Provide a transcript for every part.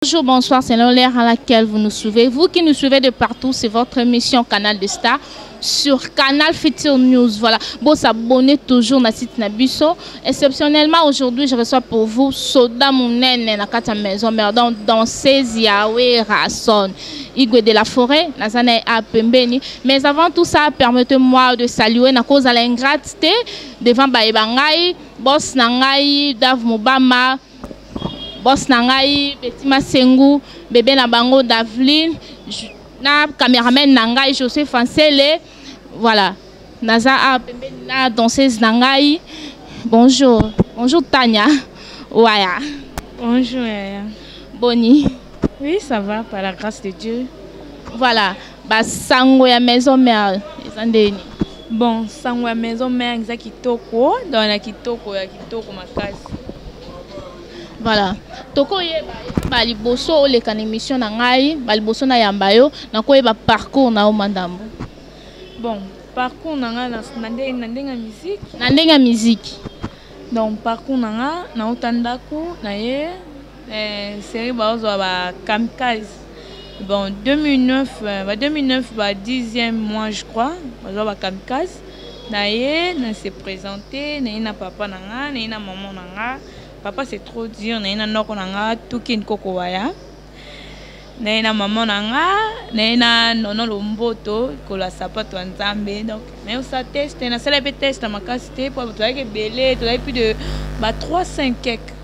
Bonjour, bonsoir, selon l'heure à laquelle vous nous suivez. Vous qui nous suivez de partout, c'est votre émission Canal de Star sur Canal Future News. Voilà. Bon, s'abonner toujours na site na biso. Exceptionnellement, aujourd'hui, je reçois pour vous Soda Mounene na kati ya maison mère donc danseuse ya Werrason. Igwe de la forêt, nazana a pembeni. Mais avant tout ça, permettez-moi de saluer na cause à l'ingrate devant baeba ngai, boss na ngai, Dav Mobama, boss na ngai Betty Masengu, bébé na bango Davline, na cameraman na ngai Joseph Ansele. Voilà. Naza a pembeni na danseuse na ngai. Bonjour. Bonjour Tania. Waya. Bonjour Yaya. Boni. Oui, ça va par la grâce de Dieu. Voilà. Ba sango ya maison mère eza ndeni. Bon, sango ya maison mère eza kitoko, donc na kitoko ya kitoko makasi. Voilà. Tokoyeba ba liboso oleka na émission na ngai, ba liboso na yamba yo, nakoyeba parcours na yo mandambo. Bon, parcours na ngai na ndenge ya musique. Na ndenge ya musique. Donc parcours na nga nauta ndako na ye eh, série baozwa ba kamikaze. Bon 2009 ba 2009 ba 10e mois je crois bazwa ba kamikaze na ye na se présenter na ye na papa na nga na ye na maman na nga. Papa c'est trop dur na ye na noko na nga tukin koko waya. Na ye na maman na nga na ye na nono lomboto kola sapato ya nzambe. Donc na ye osala test nasala mpe test ya makasi te po tozalaki ebele tozalaki plus de ba 3 5 quelque.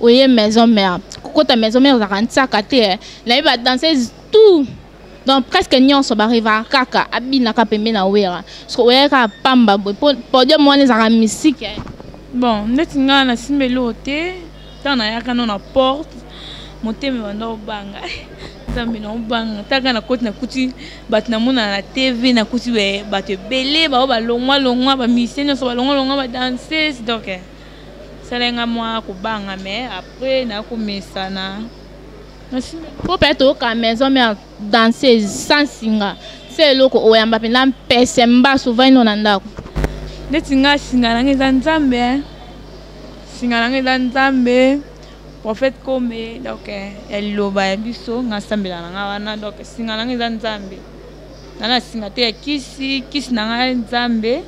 Oye maison mère kokota maison mère ezalaka ntiaka te nayebi ba danseuse tout donc presque nyonso barivaka kaka abinaka pembe na Wera soki oyaki kaka pamba boye po podium wana ezalaka mystique. Bon neti ngai nasimba eloko te ntango nayaka no na porte motema ebanda obanga nzambe na obanga taka nakoti nakuti bato namonana na TV nakuti bato ebele bao balongwa longwa bamusicien nyonso balongwa longwa badanseuse donc esalenga mwa kobanga mais après nakomesana. Po mpe toyoka maison mère danseuse sans singa se eloko oyamba mpenza mpese mbasu ovandi na ndako. Neti nga singa nanga eza nzambe, singa nanga eza nzambe prophète Kombe donc ya liloba ya biso nga sambela nanga wana donc singa nanga eza nzambe na singa te ya kisi kisi nanga nzambe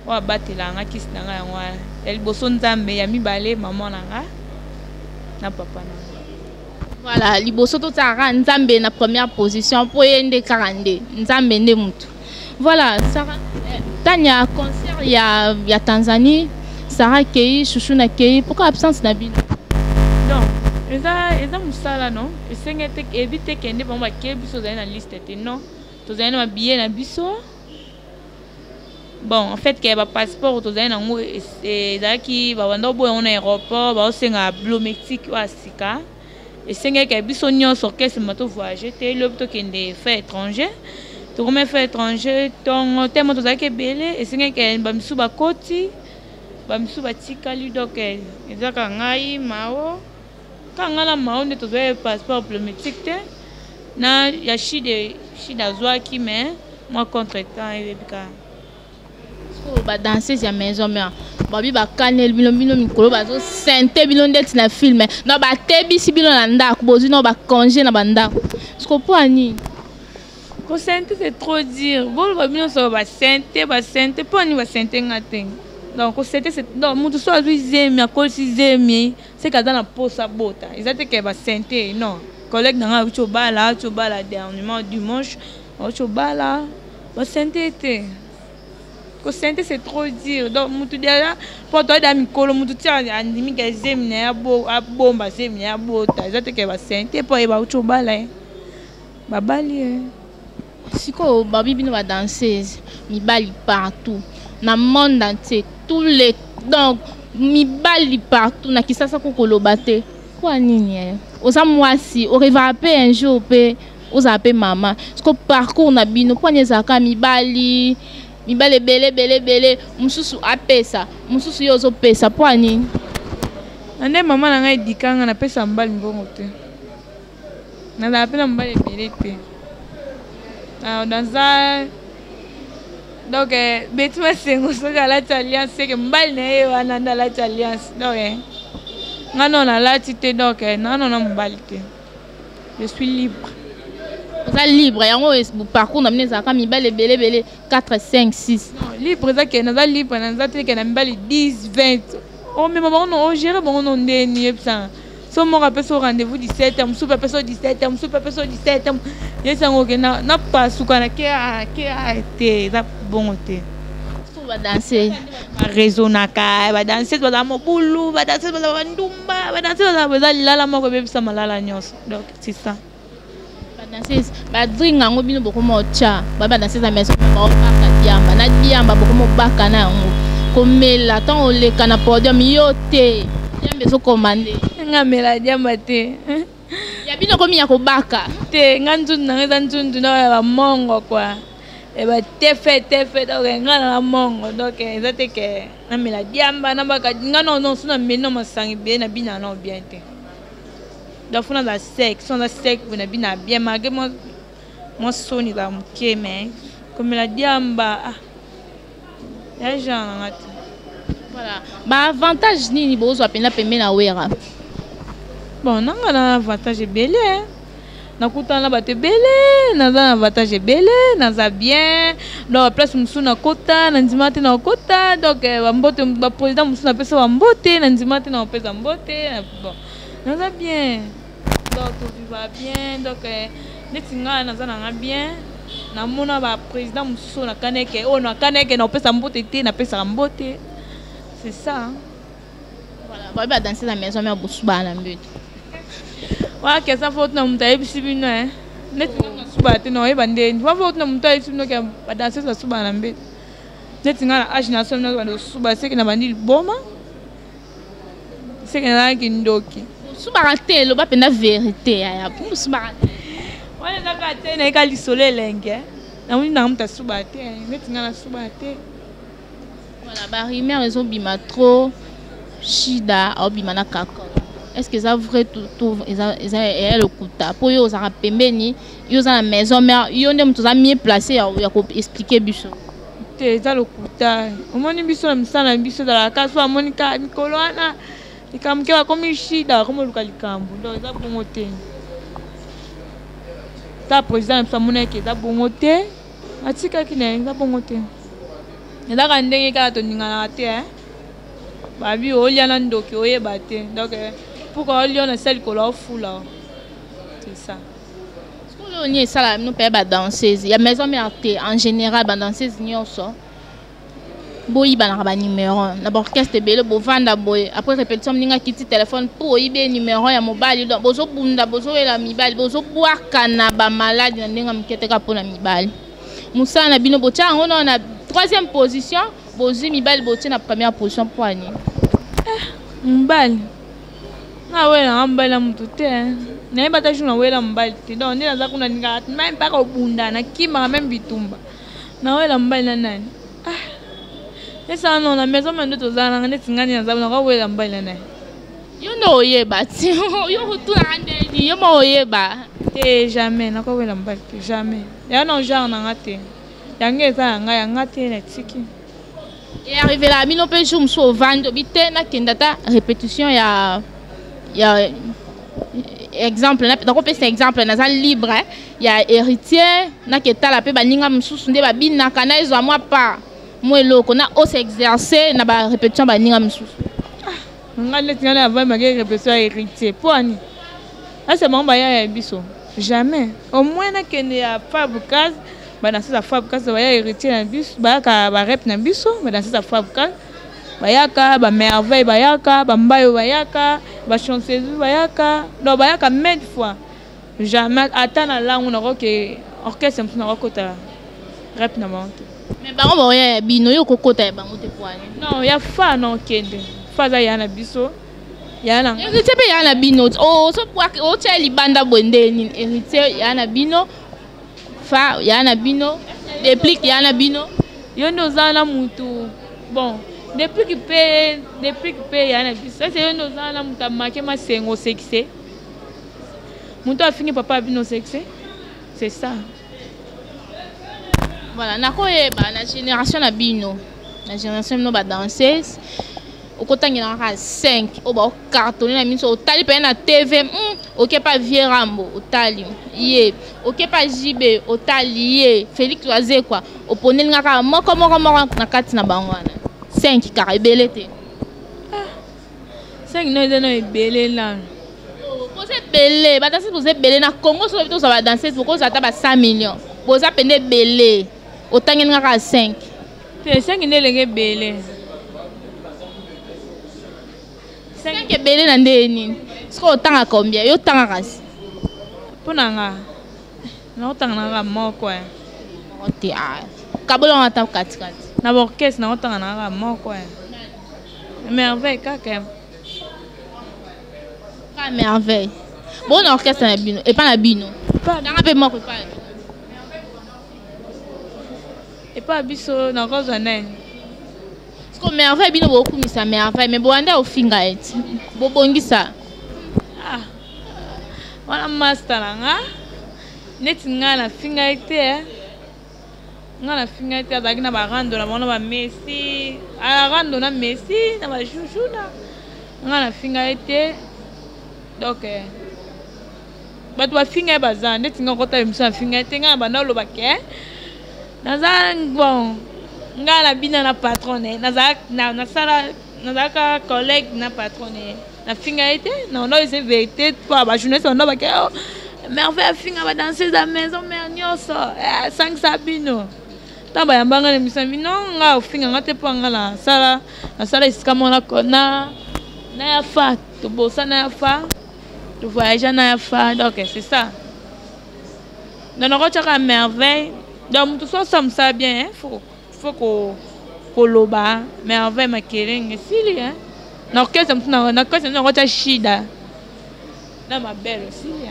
oyo abatela nga kisi nanga yango wana ya liboso nzambe ya mibale mama nanga na papa nanga. Voilà, liboso totiaka nzambe na première position po ye nde kaka nde nzambe nde mutu. Voilà, Sarah, Tania concert ya Tanzanie, Sarah Kei, Chouchou na Kei, pourquoi absence na bino? Non, eza musala non, esenge te ebi te kende bango ba biso tozali na liste te non, tozali na billet na biso. Bon, en fait que ba passeport tozali nango ezalaki ba banda oboya ngo na aéroport, ba osenga biométrique oyo ya sika. Esengaki biso nyonso orchestre ma to voyager te, lobi tokende fait étranger. Tokoma fait étranger tongo temo tozalaki ebele, esengaki ba misu bakoti, ba misu batikali donc ezaka ngai mao ka ngai na mao nde tozwaki passeport biométrique te na ya Shide Shide azwaki mais moi contretemps eyebi kaka. Ba danseuse ya maison mère babi bakaneli bino bino mikolo bazo sente bino ndeti na film na batebisi bino na ndako bozwi na ba congé na bandako siko po ani ko sente c'est trop dire boloba bino so ba sente ba sente po ani ba sente nga te donc ko sente c'est donc mutu so azwi zemi akolisi zemi c'est kaza na posa bota eza te ke ba sente non collègue na nga auti obala auti obala dernièrement dimanche auti obala ba sente te. Ko sente c'est trop dire donc mutu déjà po to da mikolo mutu tia andimi ka zemi na ya bo abomba zemi na ya bota eza te ke ba sente po eba ucho bala babali siko babi bino ba danseuse mibali partout na monde entier tous les donc mibali partout na kisasa ko koloba te kwa nini oza mwasi o rêva pe un jour pe oza pe mama siko parcours na bino kwa nini ezalaka mibali mibali ebele ebele ebele mususu apesa mususu yo ozopesa po nini? Nde mama na ngai edikanga napesa mobali mbongo te nazala pe na mobali ebele te naza donc Betty Masengo soki alati alliance seke mobali na ye wana nde alati alliance donc Nga no nalati te, donc nano na mobali te, je suis libre. Oza libre, yango parcours na bino ezalaka mibali ebele ebele, 4, 5, 6? Non, libre eza ke naza libre, naza te ke na mibali 10, 20. Omema bango no, ogere bango no ndeni? Yebisanga. So moko apesa o rendez-vous 17, mosusu mpe apesa o 17, mosusu mpe apesa o 17, yesango ke napasuka na ke ke te, eza bongo te. Badanse Baraisonnaka. Badanseuse bazala mobulu, badanseuse bazala bandumba, badanseuse bazala, eza lilala moko ebebisa malala nyonso. Donc c'est ça. Badanseuse badringa yango, bino bokoma otya ba badanseuse ya maison, baobaka diamba na diamba, bokoma obaka na yango, komela ntango oleka na podium, yo te, diamba ezokomande. Nga mela diamba te. Ya bino komi ya kobaka. Te, nga nzundu nanga eza nzundu na ya bamongo kua, batefe tefe. Donc nga na mongo, donc eza te ke namela diamba, nabaka. Nga non, so nameli na masanga ebele, nabina nao bien te. Donc faut naza sec, so naza sec boye, nabina bien, malgré mwa soni ezala moke, mais komela diamba, ah, ya genre nanga te. Voilà, baavantage nini bozwa mpenza pembe na Wera? Bon, nanga na avantage ebele, nakutana na bato ebele, naza na avantage ebele, naza bien. Donc place mosusu nakota, nandima te nakota. Donc bambote, baprésident mosusu napesa bambote, nandima te nakopesa mbote. Bon, naza bien, donc toviva bien. Donc neti ngai naza nanga bien, namona baprésident mosusu oyo nakaneke, oyo nakaneke nakopesa mbote te, napesaka mbote, c'est ça. Voilà, babi badanse na maison mare, bosuba na mbeto. Wana question fo tuna moto ayebisi bino. Neti nga nasuba te, na oyeba ndeni fa fo tuna moto ayebisi bino ke badanseuse basubaka na mbeto. Neti nga na age na so, banda kosuba, seke na bandi liboma, seke nazalaki ndoki. Osubaka te, eloba mpenza vérité yaya, osubaka te. Wana eza kaka te, nayeka lisolo elenge, namoni nanga moto asuba te. Neti nga nasuba te. Voilà, barumeur ezobima trop, Shida aobima na kaka, est ce que eza vrai to eza eya lokuta? Mpo yo ozalaka pembeni, yo oza na maison mare, yo nde moto oza mieux placé ya koexpliquer biso. Te, eza lokuta. Omoni, biso na misala na biso ezalaka so, amoni kaka mikolo wana likambo ke bakomi Shida, bakomi oluka likambo. Donc eza bongo te. Ta président na biso amonaki eza bongo te, atikaki na ye. Eza bongo te, ezaka ndenge kaka toninganaka te. Babi olia na ndoki, oyeba te. Donc pourquoi olia na sa likolo, aofula, c'est ça. Sikoyo nini esalaka bino mpe badanseuse ya maison mare te, en général badanseuse nyonso, boyibanaka banumero na baorchestre ebele? Bovanda boye, après répétition, moninga akiti telefone mpo oyibi ye numero ya mobali. Donc bozobunda, bozowela mibali, bozobwaka na bamaladi na ndenge ya moke te kaka mpona mibali. Mosala na bino, botia yango nao na troisième position, bozwi mibali, botie na première position mpo ani? Mobali, nawelanga mobali na motu te, nayeba ata jour nawela mobali te. Donc nde naza kuna, ningaka meme mpaka obunda, nakimaka meme bitumba. Nawela mobali na nani? Ah, esala no na maison mare nde tozalanga. Neti ngani naza, nakawela mobali na nani? Yo nde oyeba ti, yo kotunaka ndeni, yo mo oyeba. Te, jamais nakowela mobali te, jamais. Ya na genre nanga te, yango eza yanga, yanga te, natiki. Earrivelaka bino mpe jour mosusu ovandi, obi te, nakende ata répétition ya exemple, nakopesa exemple, naza libre, ya Héritier, naketala mpe baninga mosusu nde babinaka, na ezwa mwa part, mwa eloko na os'exercer na barépétition baninga mosusu? Nga neti nga na avandaki répétition ya Héritier, mpo ani ase bango baya ya biso, jamais. Au moins nakende ya Fabricas, badanseuse ya Fabricas baya Héritier na biso, bayaka barep na biso, badanseuse ya Fabricas bayaka, bamerveille bayaka, bambayo bayaka, bachanceuse bayaka. Donc bayaka maintes fois. Jamais ata na langu nakoke orchestre mosusu, nakokota rep na bango te. Mais bango baoya ya bino, yo okokota ya bango te, poani? Non, ya fa na okende, fa aza ya na biso, ya na Héritier mpe ya na bino, otya libanda boye nde nini? Héritier ya na bino, fa ya na bino, Déplique ya na bino. Yo nde oza na mutu. Bon, Déplique mpe, Déplique mpe ya na biso. Ese yo nde oza na mutu amake masengo, osekise moto afingi papa ya bino, osekise, c'est ça. Voilà, nakoyeba na génération na bino, na génération bino badanseuse. Okotangela kaka 5 oyo baocartonne na miso, otali mpenza na TV, oke pa Vieux Rambo otali ye, oke pa JB otali ye, Félix Wazekwa, oponeli nga kaka moko moko moko na kati na bango wana 5 kaka, ebele te. 5 no eza no ebele nano. Boza ebele, badanseuse boza ebele na Congo. Soki tozwa badanseuse, bokozwa ata ba 100 millions, boza pende ebele. Otangeli nga kaka 5. Te, 5 nde elenge ebele. 5 ebele na ndenge nini? Soki otanga combien, yo otanga kasi? Mpo na nga, naotanga na kaka moko. Moko te, kabola wana ata katikati. Na baorchestre naotanga na kaka moko, Merveille kaka. Ka Merveille bo na orchestre na bino, epa na bino, tanga mpe moko epa na bino. Epa biso nakozwa nani? Siko Merveille, bino bokumisa Merveille, mais bowanda ofinga ete bobongisa. Ah, wana master na nga, neti nga nafinga ye te. Nga nafinga ye te. Azalaki na barando na bango na bamessi, arando na messi na bajuju na nga, nafinga ye te. Donc bato bafinga ye baza neti nga okota émission, nafinga ye te. Nga na banda oloba ke naza bon, nga nabina na patron na ye, nasala, nazalaka collègue na patron na ye, nafinga ye te. Naona eza vérité po bajournaliste banda bake: "Oh, Merveille afinga badanseuse ya Maison Mère nyonso, asangisa bino." Ntango bayambanga na émission, bino nga ofinga nga te, mpo nga nasala esika moko na ya fa, tobosa na ya fa, tovoyage na ya fa. Donc c'est ça. Donc nakotiaka Merveille. Donc moto so osala mosala bien, faut koloba Merveille Makelenge esili. Na orchestre mosu, na orchestre nakotia Shida na Mabele, osili.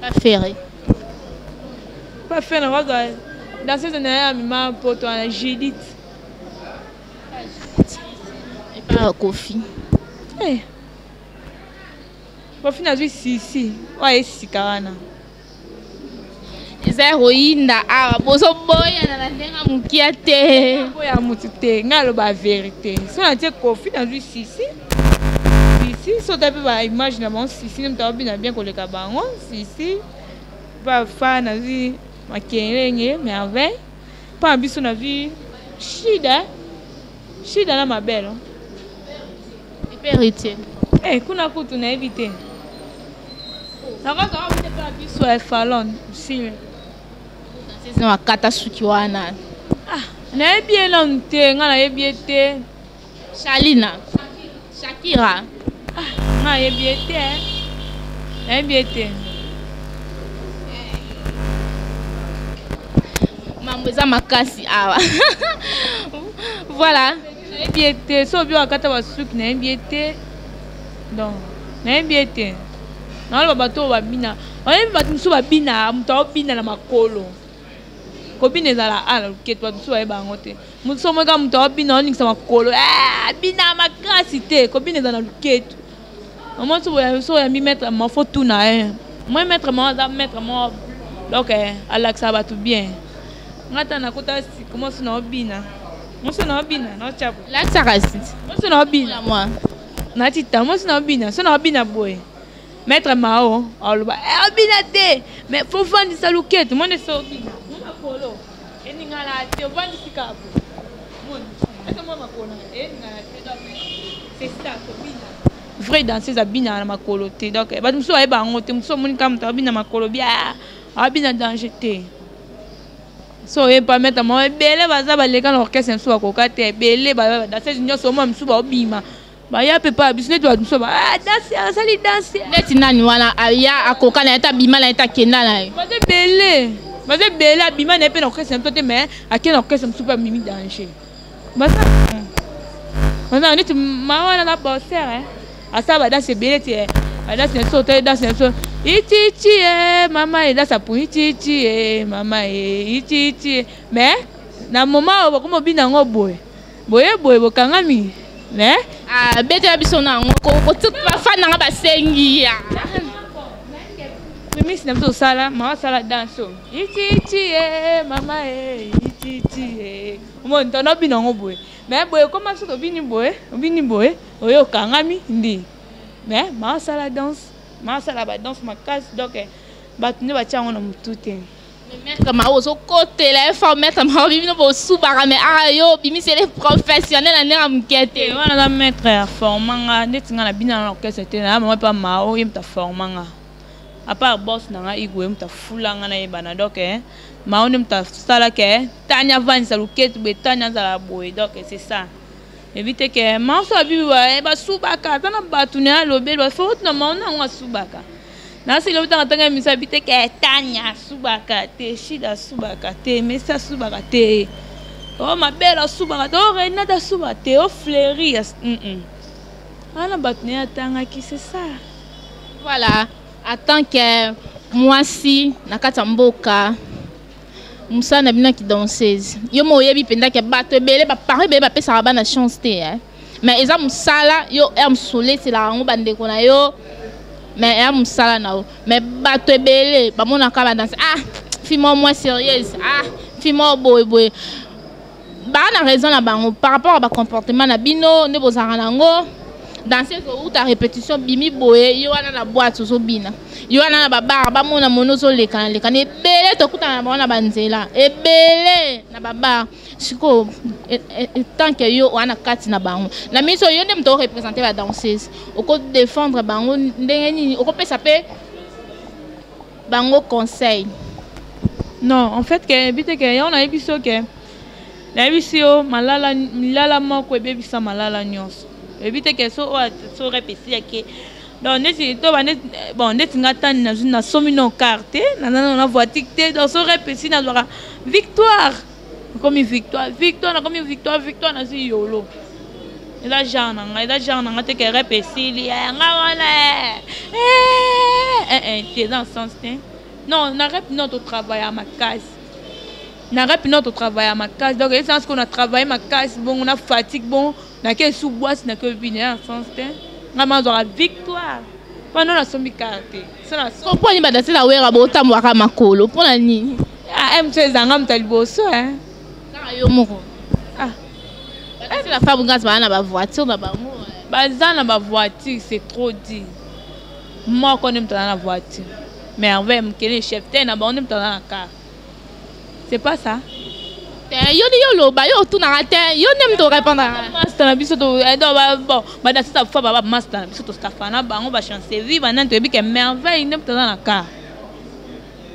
Pas Ferré? Pas Ferré. Nakozwa danseuse na ye amema poto wana, Judith. Epa Kofi? Eh. Kofi nazwi Sisi oyo esika wana. Eza ya koyinda awa, bozoboyana na ndenge ya mokia te. Boya motu te, ngai aloba vérité. So natie Kofi, nazwi Sisi. Sisi so ota mpe baimage na bango, Sisi nde moto abina bien koleka bango. Sisi bafa, nazwi Makelenge, Merveille. Mpo na biso nazwi Shida, Shida na Mabele. Epe Héritier? Eh, kuna kutu nayebi te. Nakozaka te mpe na biso ya Falon sile. Na bakata suki wana. Ah, nayebi ye nanu te, ngai nayebi ye te. Shalina, Shakira? Ah, ngai nayebi ye te, nayebi ye te. Mambo eza makasi awa, voilà. Nayebi ye te. So obi akata basuki, nayebi ye te. Donc nayebi ye te. Naoloba bato oyo babina, oyebi bato mosusu babina, moto aobina na makolo. Kobina ezala ala loketo, bato mosusu bayeba yango te. Moto so omoyeka moto aobina, aoningisa makolo, abina makasi te. Kobina ezala na loketo. Omoni, so oyambi maître mo, faut tuna ye. Moi, maître mo aza maître mo, donc alakisaka bato bien. Nga ta nakota sika, moso naobina, moso naobina, naotya boye. Lakisaka siti. Moso naobina mwa nati ta, moso naobina, so naobina boye, maître Mao aloba: "Obina te, mais faut vandisa loketo." Moni, so obina mo makolo eningana te, ovandisi kaka boye. Moni ese mwa makolo eningana te. Donc c'est ça, kobina. Vrai danseuse abinaka na makolo te. Donc bato mosusu bayeba yango te. Mosusu omoni kaka moto abina makolo bia, abina danger te. So oyeba maître moko, ebele baza baleka na orchestre mosusu, bakoka te. Ebele badanseuse nyonso omona mosusu baobima, baya mpe pa biso neti bato mosusu danse, asali danse. Neti nani wana aya akoka na ye te, abima na ye te, akenda na ye? Baza ebele, baza ebele. Abima na ye mpe na orchestre na biso te, mais ake na orchestre mosusu mpe amimi danger. Baza neti ma wana na bosser, asala badanse ebele ti badanse na biso. Otali danse na biso, itiiti e mama e, danse apu, itiiti e mama e, itiiti e. Mais na moment oyo bakoma obina yango boye boye boye, bokangami mais Betela biso na yango, bafan nanga basengi ya. Prémisse na biso osala, maa asala danse oyo, itiiti e mama e, itiiti e. Omoni tanda obina yango boye, mais boye ekoma soki obini boye, obini boye, oye okangami ndi. Mais maasala danse, maasala badanse makasi, donc bato nde batia yango na motu te. Maître Mao ozokotela ye fort. Maître Mao, bino bosubaka, mais aka yo obimisele professionnel na ndenge ya moke te. Wana aza maître ya forma nga. Ndeti nga nabina na orchestre te, na mama mpe Mao, ye moto aforma nga, à part boss na nga Igwe, ye moto afula nga nayebana. Donc Mao nde moto asalaka tani avandisa loketu boye, tani azala boye. Donc c'est ça, ebi te ke Mao so abi basubaka, aza na bato na ye, alobeli fo na Mao nango asubaka. Nasili otanga tanga miso, abi te ke Tanya asubaka te, Shida asubaka te, Mesi asubaka te, o Mabele asubaka te, o Renate asubaka te, o Fleuri wana bato na ye atangaki, c'est ça. Voilà, en tant que mwasi na kati ya mboka, mosala na bino ya kidanseuse, yo mo oyebi mpenza ke bato ebele, baparent ebele bapesaka bana chance te, eh? Mais eza mosala yo ere mosusu oleselaka yango bandeko na yo, mais eya mosala na yo. Mais bato ebele bamonaka badanse, ah, fille moko moins sérieuse, ah, fille moko boye boye. Baa na raison na bango par rapport à bacomportement na bino nde bozalaka nango. Danseuse outa répétition, bimi boye, yo wana na boîte ozobina, yo wana na babar, bamona mono ozolekana lekana. Ebele tokutana na bango na banzela, ebele na babar. Sikoyo, tant que yo wana kati na bango na miso, yo nde moto oreprésente badanseuse, okodéfendre bango ndenge nini? Okopesa mpe bango conseil? Non, en fait ke yebi te ke yango nayebi so ke nayebisi yo malala lala moko ebebisa malala nyonso. Oyebi te ke so oyo so rep esiyaki. Donc neti to ba neti, bon, neti nga tani nazwi, nasomi no car te, naza na voiture te. Donc so rep esi, nazwaka victoire, nakomi victoire, victoire, nakomi victoire, victoire, nazwi yolo. Eza genre na ngai, eza genre na ngai te ke rep esili nga wana te, eza na sens te. Non, na rep non, totravailla makasi na rep non, totravailla makasi. Donc eza sens ko na travaille makasi bongo na fatigue, bon, nake esu boîte, nake obina, eza na sens te. Ngai mazwaka victoire mpona nasombi car te. Mpo nini badanse na Wera botambwaka makolo? Mpona nini? Ah, moto ezanga moto ya liboso. Kaka yo moko. Ah. Badanse na Fabregas baa na bavoiture na bango. Baza na bavoiture, c'est trop dit. Moko nde moto aza na voiture, Merveille Mokele, chef te na bango, nde moto aza na car, c'est pas ça. Te, yo nde yo oloba, yo otunaka te, yo nde moto orépondaka. Master na biso, bon, badanse fa baba master na biso, tostafa na bango bachancevi banani, toyebi ke Merveille nde moto aza na car.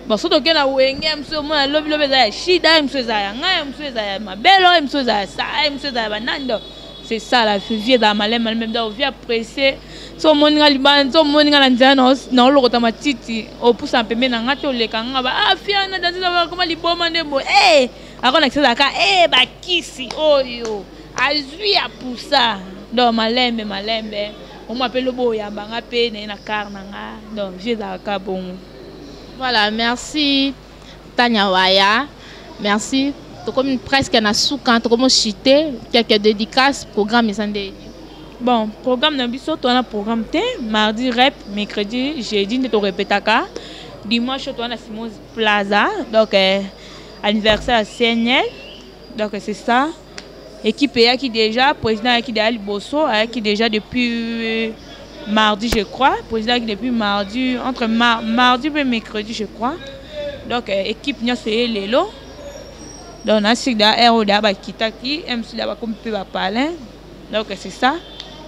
Bon, so toke na Wenge, mosu omona lobilobi eza ya Shida, mosu eza ya ngai, mosu eza ya Mabelo, mosu eza ya sa, mosu eza ya banani. Donc c'est ça la vie, ezala maleme maleme. Donc vie apressé, so omoni nga libanda, so omoni nga na nzela, naolokota matiti, opusana pembeni na nga te, oleka nga ba, ah, fiana danse koma liboma nde boye. E akonakisa ezalaka e bakisi oyo azwi apusa. Donc malembe malembe, omwa mpe lobo oyamba nga mpe naye na car na nga. Donc vie ezalaka bongo. Voilà, merci Tanya Waya, merci. Tokomi presque na suka, tokomi chite. Quelques dédicaces, programme eza nde? Bon, programme na biso, towana programme te. Mardi rep, mercredi, jeudi nde torepetaka. Dimanche oyo toza na Simon Plaza, donc anniversaire ya CNL. Donc c'est ça, équipe eyaki déjà, président ayaki déjà liboso, ayaki déjà depuis mardi, je crois. Président ayaki depuis mardi, entre mardi mpe mercredi, je crois. Donc équipe nyonso eye lelo. Donc nasik da air oyo da bakitaki mc da bakomi mpe bapalin. Donc c'est ça,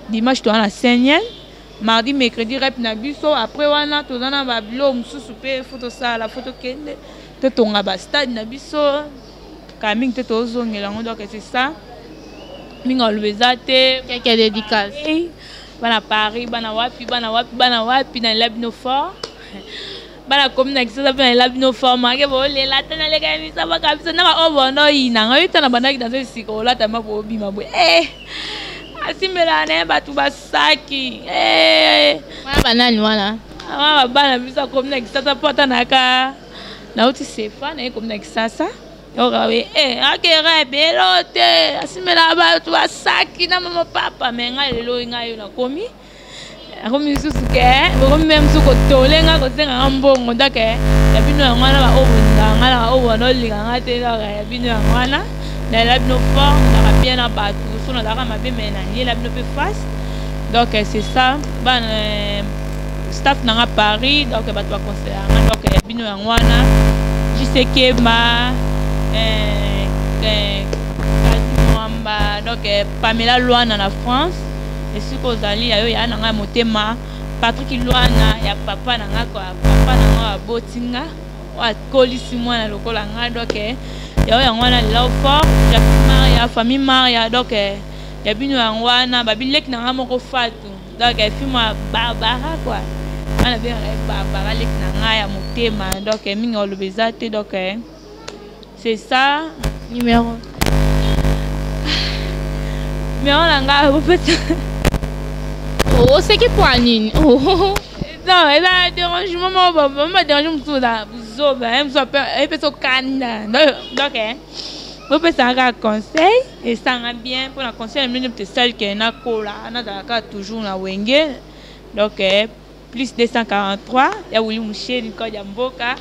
dimanche toza na CNL, mardi, mercredi rep na biso. Après wana toza na babilo mosusu mpe fo tosala, fo tokende totonga bastade na biso kala mingi te, tozongela yango. Donc c'est ça, mingi aloba eza te. Quelques dédicaces. Bana Paris, bana wapi, bana wapi, bana wapi, nalela bino fort. Bana komi na Kisasa mpe nalela bino fort. Make bolela te, naleka misa baka biso na baoyo bondo oyinanga oyo tana bandaki nazo esika olata ma bobima boye, asimbelaka na ye bato basaki. Wana banani wana? Wana babana biso akomi na Kisasa, mpo ata nayaka nauti sefa naye komi na Kisasa okawe akera ebelo te, asimbelaka bato basaki na mama papa. Me ngai lelo ngai oyo nakomi, akomi lisusu ke bokomi me mosusu kotole nga, kosenganga mbongo. Donc ya bino yango wana, baoyo bolingaka nga na baoyo wana olingaka nga te. Donc ya bino yango wana. Nalela bino fort, nazalaka bien na bato, so nazalaka mabe mais naliela bino mpe face. Donc c'est ça, bana staff na nga Paris, donc bato baconseillaka nga, donc ya bino yango wana JC Kemba, Kadi Mwamba, donc Pamela Luana na France, esika ozali ya yo ya na nga ya motema, Patrick Luana ya papa na nga quoi, papa na nga aboti nga, oyo akolisi mwana lokola nga, donc ya yo yango wana lelo fort, Jacques Maria, famille Maria, donc ya bino yango wana babileki na nga moko Fatu, donc film ya Barbara quoi, wana bengaka ye Barbara, leki na nga ya motema, donc mingi oloba eza te, donc c'est ça. Numéro numéro na nga bopesa. Oseki po nini? Non, eza dérangement moko, bama dérange mosusu na buzoba, mosusu epesa okanda, donc bopesaka kaka conseil esanga bien mpona conseil na bino nde esalike nakola, nazala kaka toujours na Wenge. Donc plus 243 ya Wili Musheni code ya mboka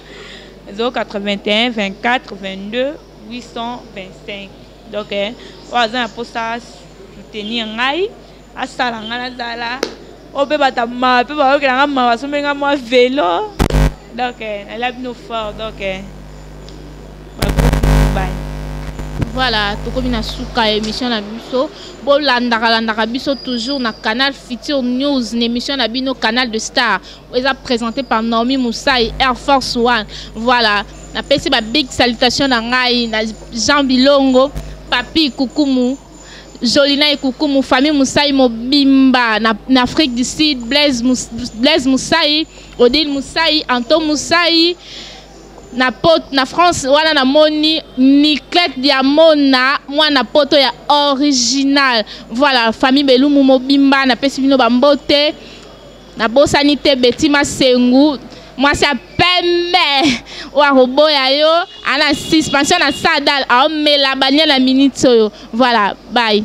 081 24 22 825. Donc oyo aza na mposa soutenir ngai, asala ngai nazala oyo mpe bato mawa mpe bayokela nga mawa, asombi nga mwa velo. Donc nala bino fort, donc bye. Voilà, tokomi na suka ya émission na biso. Bolandaka landaka biso toujours na Canal Future News, na émission na bino Canal de Star, eza présenté par Naomi Mousai, Air Force One. Voilà, napesi ba big salutation na ngai na Jean Bilongo, Papi Kukumu, Jolina Ekukumu, famille Mousai mobimba na Afrique du Sud, Blaise Mousai, Odile Mousai, Anto Mousai, na pot na France wana namoni Niclette Diamona, mwana poto ya original. Voilà, famille Belumu mobimba, napesi bino bambote. Nabosani te Betty Masengu, mwasi ya pembe oyo akoboya yo ana suspension na sadal aomela bania na minute oyo. Voilà, bye.